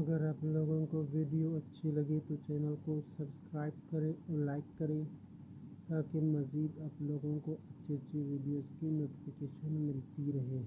अगर आप लोगों को वीडियो अच्छी लगे तो चैनल को सब्सक्राइब करें और लाइक करें, ताकि मज़ीद आप लोगों को अच्छी अच्छी वीडियोज़ की नोटिफिकेशन मिलती रहे।